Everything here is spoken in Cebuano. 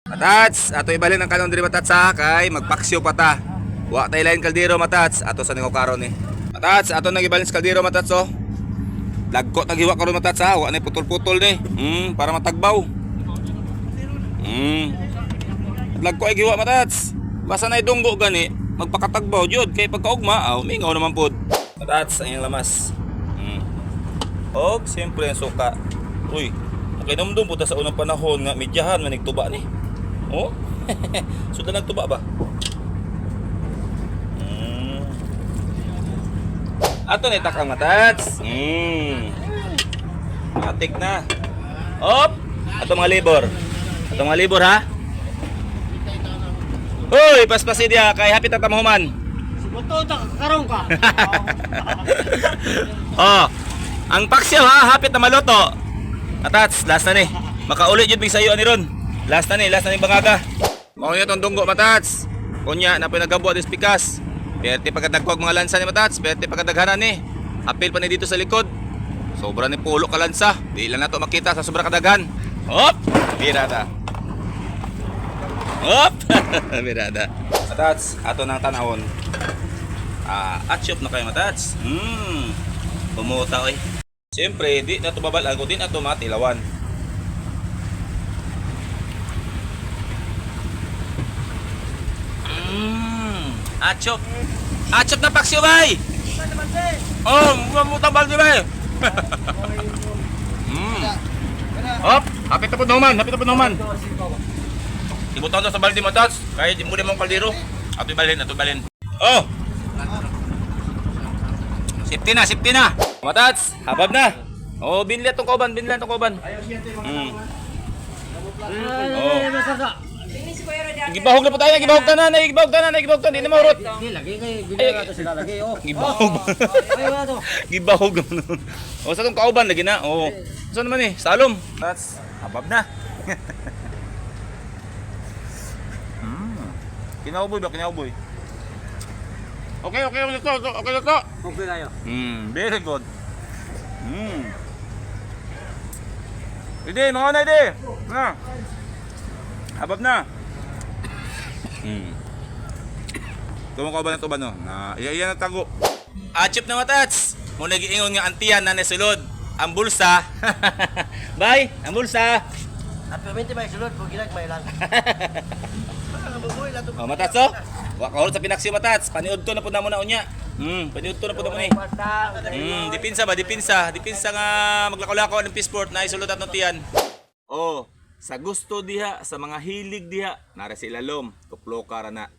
Matats, ato ibalin ang kanon diri, matats, ha, kay magpaksyo pa ta. Wa tay lain kaldero, matats, ato sa ningo karon ni. Matats, ato nang ibalin sa kaldero, matats, oh. Lagko taghiwa karon, matats, ha, wa ni putol-putol ni. Para matagbaw. Lagko ay giwa, matats. Basta na idunggo gani, magpakatagbaw jud kay pagkaugma, aw mingaw naman pod. Matats, ang iyang lamas. Og siyempre ang suka. Uy, nakinomdom po ta sa unang panahon nga midyahan man nagtuba ni. Oh? Suda nagtuba ba? Ato ni takang, matats. Atik na. Op! Ato mga libor. Ato mga libor, ha. Uy, paspasi diya kay happy tatamuhuman. Buto ta karong ka. Oh, ang paksiw ha, hapit na maluto. Matats, last na ni. Makauli jud mig sayo ani ron. Last na ni bangaga. Mao niya tong dunggo, matats. Kunya na pinagabo dis pikas. Perte pagkadagkog mga lansa ni, matats, perte pagkadaghanan ni. Apil pa ni dito sa likod. Sobra ni pulo ka lansa. Di lang nato makita sa sobra kadaghan. Hop! Birada. Hop! Birada. Matats, ato nang tanawon. Ah, atsyop na kayo, matats. Pumuta oy. Siyempre, di na ito babalag o di na ito matilawan. Atsyop. Atsyop na paksiw, bay! Oh, mamutang balde, bay! Hop! Hapit na po naman, hapit na po naman. Ibutang to sa balde, matats. Kahit di mo mong kaldero. Ato ibalin, ato ibalin. Oh! Safety na, safety na. Matats, habab na. Oh, binlan tong kauban, binlan tong kauban. Oh. Gibahog na po tayo, gibahog tanan, ay gibahog tanan, ay gibahog tanan, di na maurot. Di lagi kay bilang ato sila lagi oh. Gibahog. Ay wala to. Gibahog naman nun. Oh, sa tong kauban lagi na. Oh. Saan naman eh? Salom. Matats, habab na. Kinauboy ba? Kinauboy. Okay, okay, okay, okay, okay. Okay tayo. Very good. Ide, mga na ide. Na. Habab na. Tumo ka ba na to ba no? Na, iya iya na tago. Achip na, matats. Mo nagiingon nga antiyan na nasulod. Ang bulsa. Bye, ang bulsa. Apirmente may sulod pag ginag may lang. Oh, matats oh. Wa ka sa pinaksiw, matats. Paniud to na pud namo na unya. Paniud to na pud namo ni. Dipinsa ba? Dipinsa. Dipinsa nga maglakaw-lakaw ng passport na isulod at tiyan. Oh, sa gusto diha, sa mga hilig diha, nara sa ilalom, tuklo ka ra na.